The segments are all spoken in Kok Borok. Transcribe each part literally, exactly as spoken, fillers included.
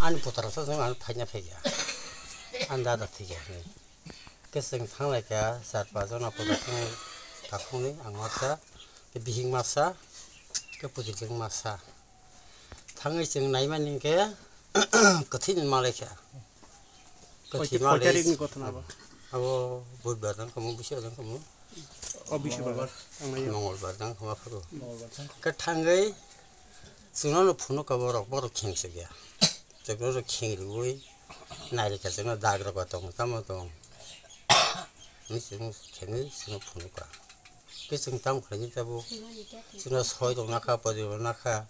Ani putra sa jong ano phaina phaiya. Ani dada thikya hinwi. Khe chwng thanglaikha, char pas jona putra thang-, takhukni ang masa, khe bihik masa, khe pujikjwk masa. Thangwi chwng naimani hinkhe kwthwini malaikha. Kwthwi Koichi-, malaikha. Koitarikni ghotona bo? Abo budbar jang kamo, busi jang kamo. O busi bar. Mongolbar jang kamo phuru. Khe thangwi chwngno phunukha borok, borok khengchukya. Chwngno khengriwi nairikha, chwngno dagrok tong, tamo tong. Ni chwng khengwi chwngno phunukha. Khe chwng tamo khlaini tabuk? Chwngno soi rok nakha, pori rok nakha.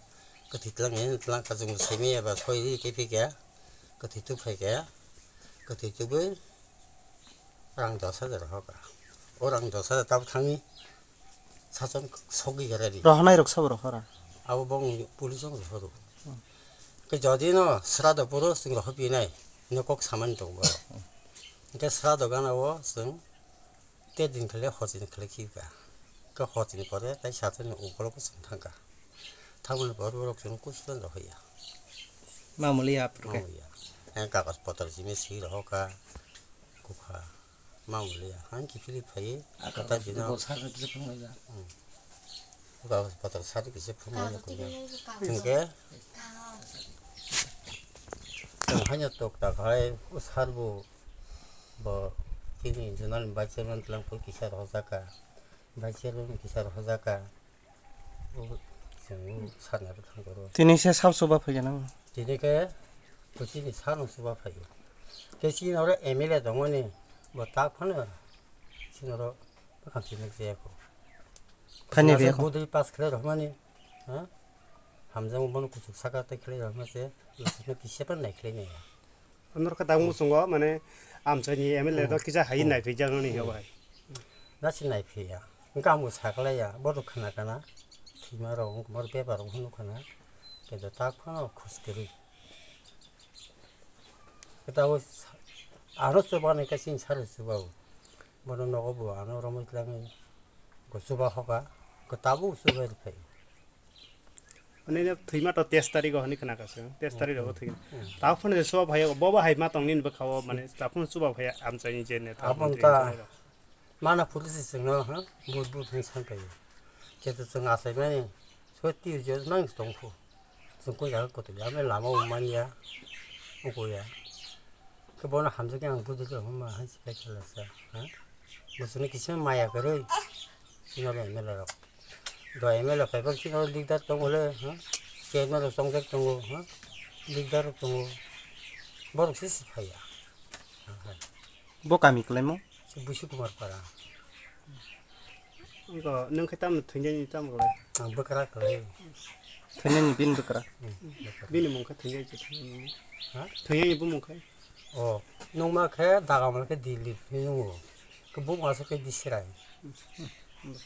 Kwthwi tlang, eh, tlang kha, chwng saimanya ba soi ri khe phikha. Kwthwi tubphaikha. Kwthwi tubwi rang dos hajar hokha. O rang dos hajar tabuk thangwi sason sogwi kha ready. Rohornai rok sabo rohora? Abo bong police rok rohoro. Khe jodi no srado puro chwng rohorpinai, no kok samani tongo. Hwnkhe srado gana o chwng Te din khale hor din khale khibka. Khe hor din pore tai sathani ukologo chwng thangkha. Thangmani pore borok chwng kuchukno rohorya. Mamuli ya aphuruke. Mamuli ya. Ang kagoz potor simi si rohorkha. Kukha. Mamuli ya. Ang kiphilwi phaiwi. Kata dino. Bo sarno kisa phunukya. Hmm. Kagoz potor sari kisa phunukya kuya. Hwnkhe. Chwng haino tokta khai o sarbo. Bo chini zonal vice chairman tlang phuru kisa rohorjakha, vice chairman kisa rohorjakha. O chwng o sana rw thang koro. Tini se sab chuba phaiya nang? Tini khe kuchini sano chuba phaiyo. Khe chini oro M L A tongmani bo tak phano chini oro bwkhang chini jaya kho. Thani Nasa be kho. Budui pass khlai rwmani, ha? Hamjak bono kuchuk saka tei khlai rwma se, kisa pan nai khlai nai. Norokha tabuk muchungo, mane, amchaini M L A no kisa hai naiphikjaknani hiya bai. Nasi naiphiya. Wngkha ambo saklaiya, bohrok khna kana. Thwima rok wngkha, mor bepar wngkha nukha na. Khe do tak phano khus kwrwi. Khe tabuk sa-, ano chuba nai khe chini saro chuba o. Bono nogo bo ano romwi tlangwi. Bo chuba hoka. Khe tabuk chuba rwphai. Ani thwima to teis tarikh o hwnwi khna kha se, teis tarikh rogo thwina. Tabuk phano je chuba phaiya, bo bo hai ma tong nini bwkha o, mane tabuk phano chuba phaiya amchaini je neta. Aboni ta mana police chwngno, ha, but but hwnwi san phaiyo. Khe to chwng achaimani, so twi je nang tong phu. Chwng koi jaga kotoli, ame lama o manya, o koya. Khe bono hamjakhe ang budui khe hwnma hai se khe khlasa, ha? Bo chwngno kisa maya kwrwi, chini oro M L A rok. Do M L A phaiphang chini oro leader tongo le, ha? Chairman rok chongjak tongo, ha? Leader rok tongo. Borok se si phaiya. Bo kami kwlaimo? Busi Kumar Para. Wngkha, nwng khe tamo thwinani tamo kwlai? Ang bwkra kwlai. Thwinani bini bwkra? Hmm, bwkra. Bini mung khe thwinai se thwinani. Ha? Thwinani bumung khe? O, nungma khe dagamla khe Dilip hinwi nungo. Khe bumung asa khe Bisrai. Hmm, hmm, hmm.